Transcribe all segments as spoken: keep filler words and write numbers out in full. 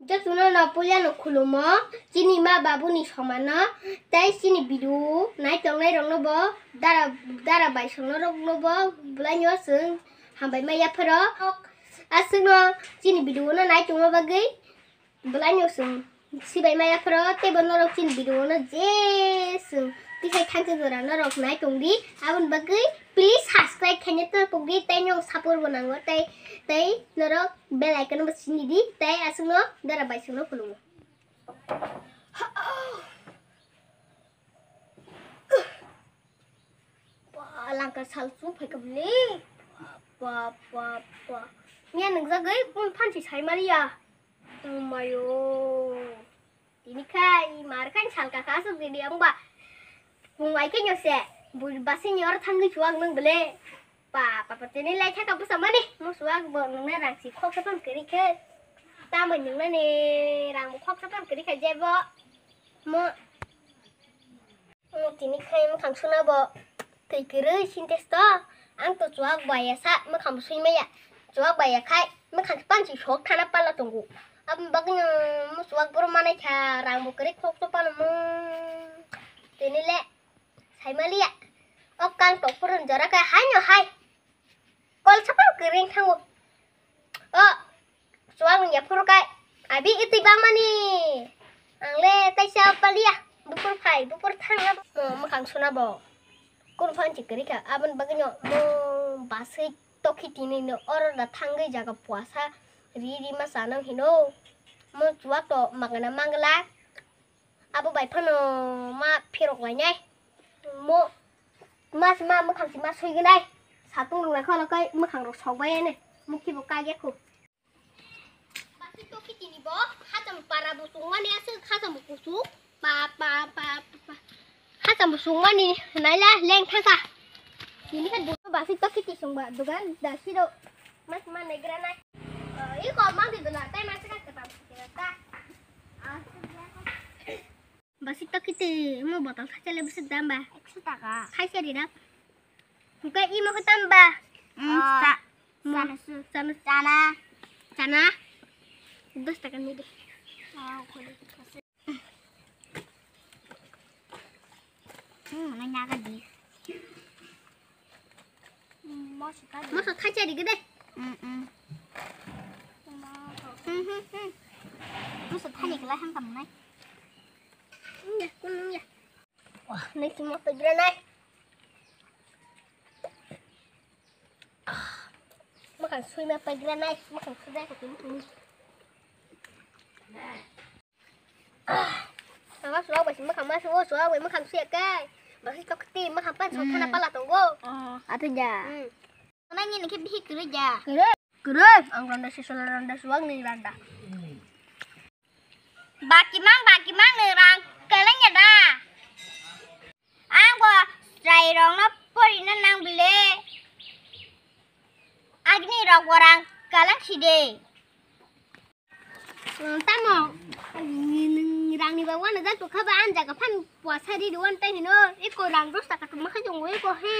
Jotono no puila no khulumo, chini ma babu ni somano, tei chini video nai tongnai rokno bo dara, dara bai songno rokno bo bwlai no chwng hambai ma yapharo. Aswkno chini video no nai tongma bagwi bwlai no chwng sibai ma yapharo, tei bo norok chini video no je chwng tisai thangsa jora norok nai tongdi, aboni bagwi please subscribe khaina ta pokdi, tei no support bo nango, tei, tei norok bell icon bo sini di, tei aswkno dara bai songno khulumo. Ba, langka sal sung phai ka bini. Ba, ba, ba. Miya nung jagoi pun phansi sai maliya. Mayo. Tini khai mar khai sal ka ka suk gidi ang ba. Kung ai ke nyose. Bu basi nyor thanggi chuak nung bele. Pa, pa, pa, tini lai thaka bwsa mani. Mo chuak bo nung na rang si khok sa pam kiri khe. Tamo nung na ni rang bo khok sa pam kiri khe je bo. Mo. Tini khai mwkhang suna bo twi kwrwi sintes to. Ang to chuak bai ya sa mwkhang bo sui maya. Chuak bai ya khai mwkhang pansi sok thana pala tongo. Aboni bagwi no mo chuak boro manai kha rang bo kwrwi khok to pala mo. Tini le sai maliya. O kang tok purun jora khai hai no hai. Kol sapang kering thango. O, chuang ya phuru kai. Abi iti bangmani. Ang le taisa palia. Bupur phai, bupur thang na. Mo, makang suna bo. Kun phan chikri kha. Abon bagino mo basui tokhi tini no oro da thangwi jaga puasa. Ri ri ma sanang hino. Mo chuak to magana mangla. Abo bai phano ma phirok lainai. Mo, mas ma mwkhang si ma suignai. Satung rok naikha lokai mwkhang rok sok bai ne. Mukti bo kagya khu. Basi to kitini bo hacham para bo sungmani aswk hacham bo kusu. Pa, pa, pa, pa. Hacham bo sungmani naila leng thangkha. Tini khe dukan basi to kiti sungba dukan da siro. Mas ma negra nai. Iko mang di dona tai mas ka ta. Basi to kiti mo botol khacha le bwswk dam ba? Ekso taka. Khaisa ri da. Hwnkhe imo khe tam ba? Mm, ah, cha-, mo-, chana su. Chana su. Chana. Chana. Dos taka ni de. Ah, kholi. Hmm, nai naga di. Moso thacha ri gede. Hmm, hmm. Moso thani kela hang tam nai. Ya, kun ya. Wah, nai simo pegra nai. Makan sui ma pegra nai, makan sui dai ko tini. Ama suak bai sima khama suo suak bai makham suya kai. Basi tok ti makham pan so thana pala tongo. Atu ja. Hmm. Nang ni ke bihi kuru ja. Kuru. Kuru. Ang randa si sala randa suak ni randa. Baki mang baki mang ni rang keleng ya da. Ang bo chwrai rok no pori na nang bile. Agni rok bo rang kalang si de. Tamo, rangni ba wana jak tokha ba, ang jaga phan puasa ri ri wan tai hino, eko rang dos taka tongma khe tongo, eko he,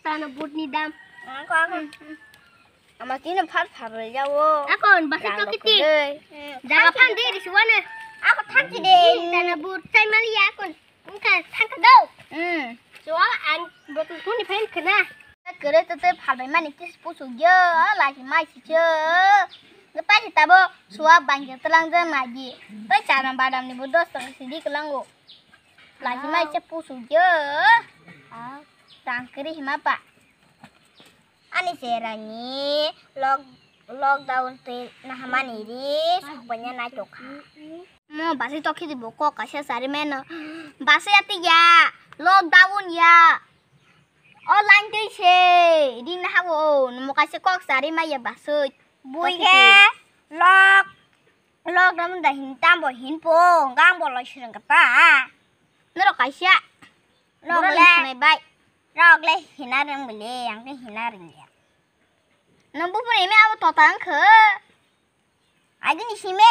sana but ni dam. Ako, ako. Ama tini phar phar ri jawo. Ako, basi to kiti. Jaga phan ri ri si wana. Ako thang si de. Sana but chai mali ya, ako. Wngkha thangkha do. Hmm. Chuwa ang botol thuni phain khna. Kere to te phalbai mani kis pusu gyo, lagi mai si cho. Ngepai si tabo chuwa bangja telang je magi. Pai chana badam ni bo dos taka si di kelango. Lagi mai che pusu gyo. Ah, tang kiri hima pa. Ani cherani lock-, lockdown twi nahamani ri sokbaina naitokha. Mo basi tokhi di bo kok kaisa sari meno. Basi ati ya, lockdown ya. Online twi se, di nahawo, mo kaisa kok sari maya basi. Bui khe lock-, lockdown da hin tambo hin po, gang bo loi sirang kata. Norok kaisa. Norok le. Bai. Rok le hina rwng bile, ang khe hina rwngya. Nang buphuru eme abo tota wngkha. Agini sime.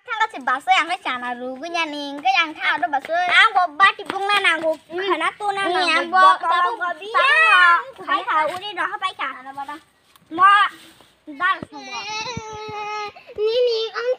Thangka se basai ang khe chana rwgwi nani, hwnkhe ang tha ado basai. Ang bo bati bungna nango, khana tuna nango, ang bo botol tabuk gobi. Khai kha uri roha pai kha. Mo dal songbo. Nini ang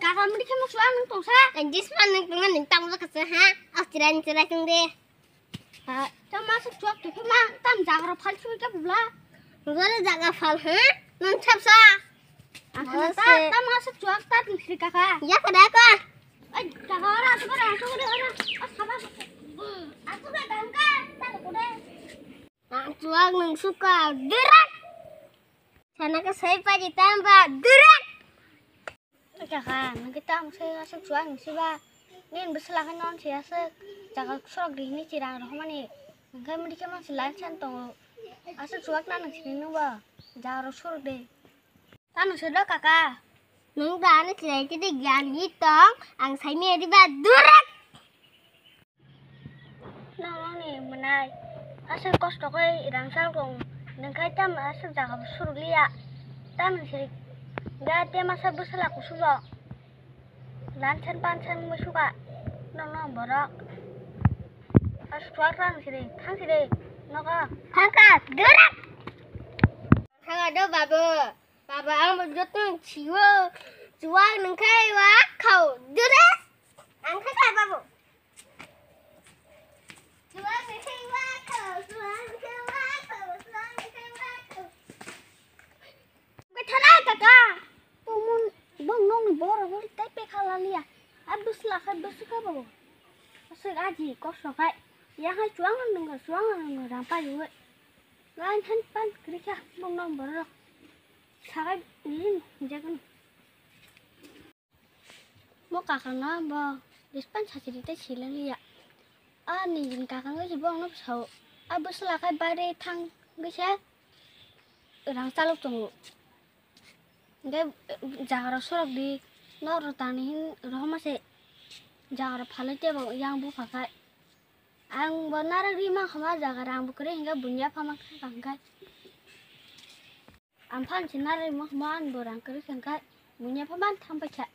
Kaka, mudi khemo suang nung tongsa. Ang jisma nung tongna nung tamo kasa ha. Au chirai chirai tong de. Ha, tamo aswk chuak tong khema tam jaga rok phal sui khe bubla. Bubla jaga phal ha. Nung thap sa. Ang khana ta, tamo aswk chuak ta tong sri kaka. Ya kada ka. Ai, jaga ora aswk ora aswk ora ora. Aswk ora. Aswk ora dangka. Ta ko de. Ang chuak nung suka dirak. Sana ka sai pa di tamba dirak. Kaka, nang kita ang sai aswk chuak nung siba. Nin bwswla khe non si aswk jaga sorok di hini chirang rohmani. Nang khe mudi khe man si lan san tongo. Aswk chuak na nung sini nung ba. Jaga rok sorok de. Tano sodo kaka. Nung da ani chilai chidi gyan hi tong, ang sai mi adi ba durak. Nong nong ni mwnai. Aswk kosto khe rang sal kong. Nung khai tam aswk jaga bo suruk liya. Tam siri ga te masa bwsala kusubo. Lansan pansan musuka. Nong nong borok. Aswk rang siri, thang siri. Nogo. Thangka, durak. Thanga do babu. Baba, ang bo joto sio. Chuak nung khai wa khao. Dure. Ang khai khai babu. Chuak nung khai wa khao. Chuak nung khai wa khao. Chuak nung khai wa khao. Kethara kaka. Tumun bong nong ni boro bori tai pe khala liya. Abus la khai bus ka babu. Aswk aji kosto khai. Ya khai chuang nung chuang nung rampai we. Lain han pan kri kha bong nong boro. Sagai nin jagan. Mo kakang na bo dispan sachiri te silang ya. A nijin kakang si bong no sao. A bwsla khai bare thang gisa rang chalok tongo. Ge jaga rok sorok di nok rok tani hin rohoma se jaga rok phalai tebo yang bupha khai. Ang bo narwk ri mankha ma jaga rang bo kwrwi hwnkhe buini yapha mankha hwnkhe. Ang phan se narwk mankha ma ani bo rang kwrwi hwnkhe buini yapha man thang paikha.